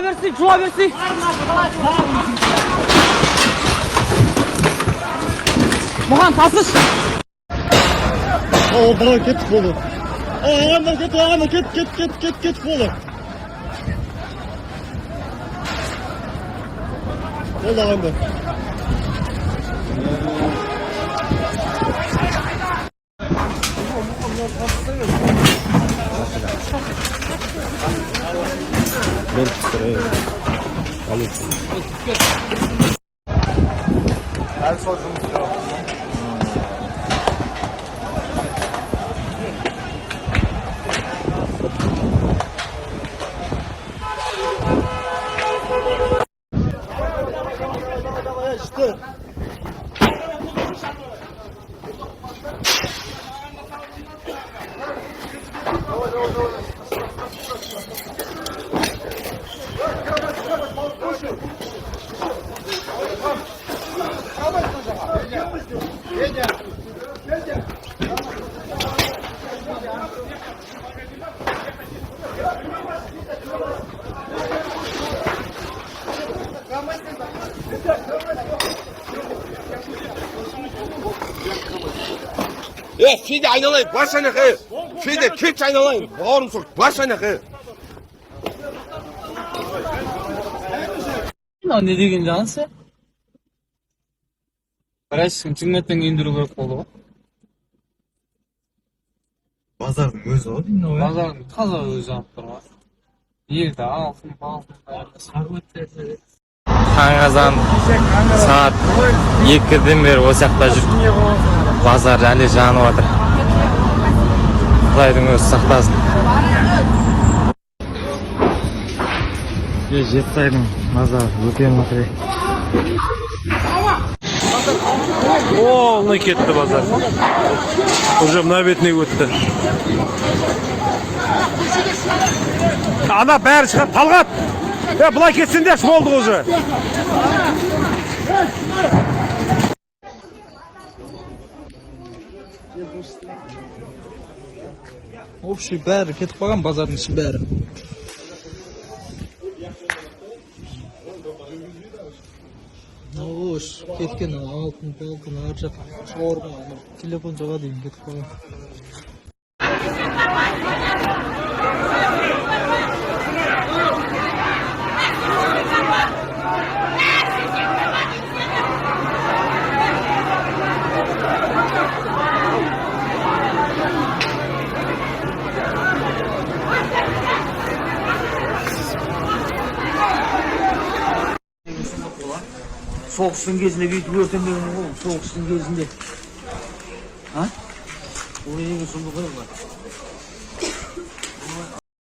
Жұла берсін, жұла берсін. Мұған тасыш. О, давай, кеттік, болды. Ағайындар, кеттік, ағайындар, кет, кет, кет, кет, кеттік, болды. Болды, ағайындар. Е, Федя, айналайын, бас ана, е. Федя, кетші, айналайын, бауырым сол, бас ана, е. Мынау не деген жансы? Біраз жігіттен киіндіру керек болды ғой. Базардың өзі ғой деймін ғой. Базардың таза өзі алып тұр ғой. Елді алтын, алтын. Таң азан сағат 2-ден бері осы жақта жүр. Базар әлі жанып жатыр. Құдайдың өзі сақтасын. Е, Жетісайдың базары өртеніп жатыр. Полный кетті базар. Уже мына бетіне өтті. Ана бәрі шығады. Талғат! Е, былай кетсеңдерші, болды уже. Общий бәрі кетіп қалған, базардың іші бәрі. Ош, кеткен алтын, алтын, ар жақ шаурма, ана телефон жоға дейін кетіп қалған. Соғыстың кезінде бүйтіп өртенбеген ғой, соғыстың кезінде. А? Ол не деген сұмдық ей бұлар?